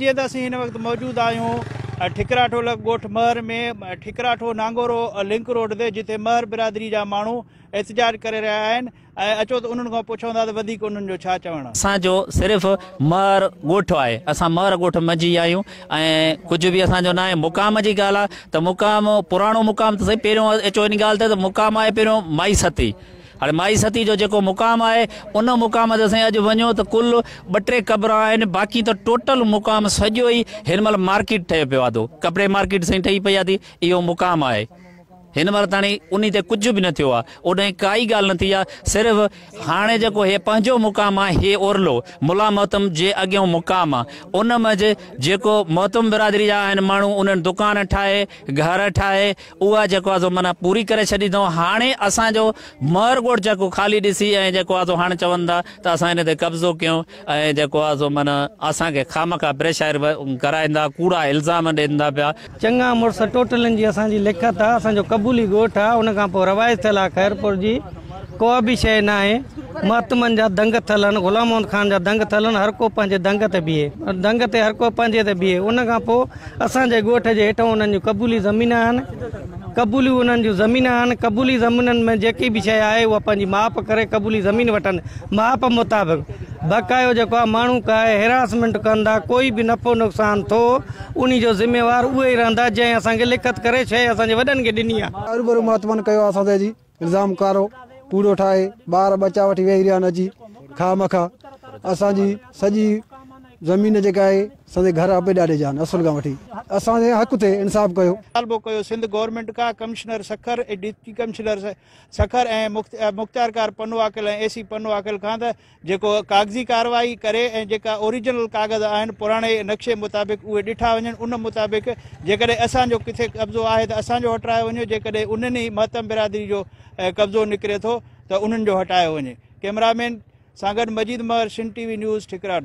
جيئن ته اسين هن وقت موجود آهيون ٺڪراٺو لڳ ڳوٺ مهر ۾ ٺڪراٺو نانگورو لنڪ روڊ تي جتي مهر برادري جا ماڻهو احتجاج ڪري رهيا آهن ۽ اچو ته انهن کان پڇون ٿا ته وڌيڪ انهن جو ڇا چوڻ آهي. اسان جو صرف مهر ڳوٺ آهي اسان مهر ڳوٺ منجهه ئي آهيون ۽ ڪجهه به اسان جو ناهي مقام جي ڳالهه آهي ته مقام پراڻو مقام ته سائين پهريون اچو ان ڳالهه تي ته مقام آهي پهريون مائي ستي هاڻي مائي ستي جو جيڪو مقام آهي ان مقام تي سائين اڄ وڃو ته ڪل ٻه ٽي قبرا آهن باقي ته ٽوٽل مقام سڄو ئي هن مهل مارڪيٽ ٺهيو پيو آهي ڪپڙي مارڪيٽ سائين ٺهي پئي آهي اهو مقام آهي هن مهل تاڻي انهي تي ڪجهه به نه ٿيو آهي اوڏانهن ڪائي ڳالهه نه ٿي آهي صرف هاڻي جيڪو هي پنهنجو مقام آهي هي اورلو ملا مهتم جي اڳيون مقام آهي ان منجهه جيڪو مهتم برادري جا آهن ماڻهو انهن دڪان ٺاهي گهر ٺاهي اها جيڪو آ سو معنيٰ پوري ڪري ڇڏي اٿئون. هاڻي اسان جو مهر ڳوٺ جيڪو خالي ڏسي ۽ جيڪو آ سو هاڻي چون ٿا ته اسان ان تي قبضو ڪيون ۽ جيڪو آ سو معنيٰ اسان کي خامخواه پريشر ڪرائين ٿا، ڪوڙا الزام ڏين ٿا پيا. چڱا مڙس ٽوٽلن جي اسان جي لکت آ، اسان جو قبولي ڳوٺ آ، ان کان پوء روايت ٿيل آ خيرپور جي ڪا به شيء ناهي، مهتمن جا دنگ ٿيل آهن، غلام محمد خان جا دنگ ٿيل آهن، هر ڪو پنهنجي دنگ تي بيهي، دنگ تي هر ڪو پنهنجي تي بيهي، ان کان پوء اسان جي ڳوٺ جي هيٺئون انهن جون قبولي زمين آهن، قبولي انهن جون زمين آهن، قبولي زمينن ۾ جيڪي به شيء آهي اها پنهنجي ماپ ڪري قبولي زمين وٺن، ماپ مطابق بقايو جيڪو آهي ماڻهو ڪاهي هراسمينٽ ڪندا، ڪوئي به نفعو نقصان ٿو انهي جو ذميوار اهي ئي رهندا جنهن اسان کي لکت ڪري شيء اسان جي وڏن کي ڏني آهي. هروڀرو مهتمن ڪيو آهي اسان تي جي الزام ڪارو ڪوڙو ٺاهي ٻار ٻچا وٺي ويهي رهيا آهن اچي خواهه مخواه اسان جي سڄي زمين جيڪا آهي اسان جي گهر ابي ڏاڏي جا آهن اصل کان وٺي اسان جي حق تي انصاف ڪيو. مطالبو ڪيو سنڌ گورنمينٽ کان commissioner Sukkur ۽ deputy commissioner Sukkur ۽ مختيارڪار پنوعاقل ۽ اي سي پنوعاقل کان ته جيڪو ڪاغذي ڪارروائي ڪري ۽ جيڪا اوريجنل ڪاغذ آهن پراڻي نقشي مطابق اهي ڏٺا وڃن ان مطابق جيڪڏهن اسان جو ڪٿي قبضو آهي ته اسان جو هٽرايو وڃي جيڪڏهن انهن ئي مهتم برادري جو قبضو نڪري ٿو ته انهن جو هٽايو وڃي ڪئميرا مين سان گڏ مجيد مهر سنڌ ٽي وي نيوز ٺڪراٺو.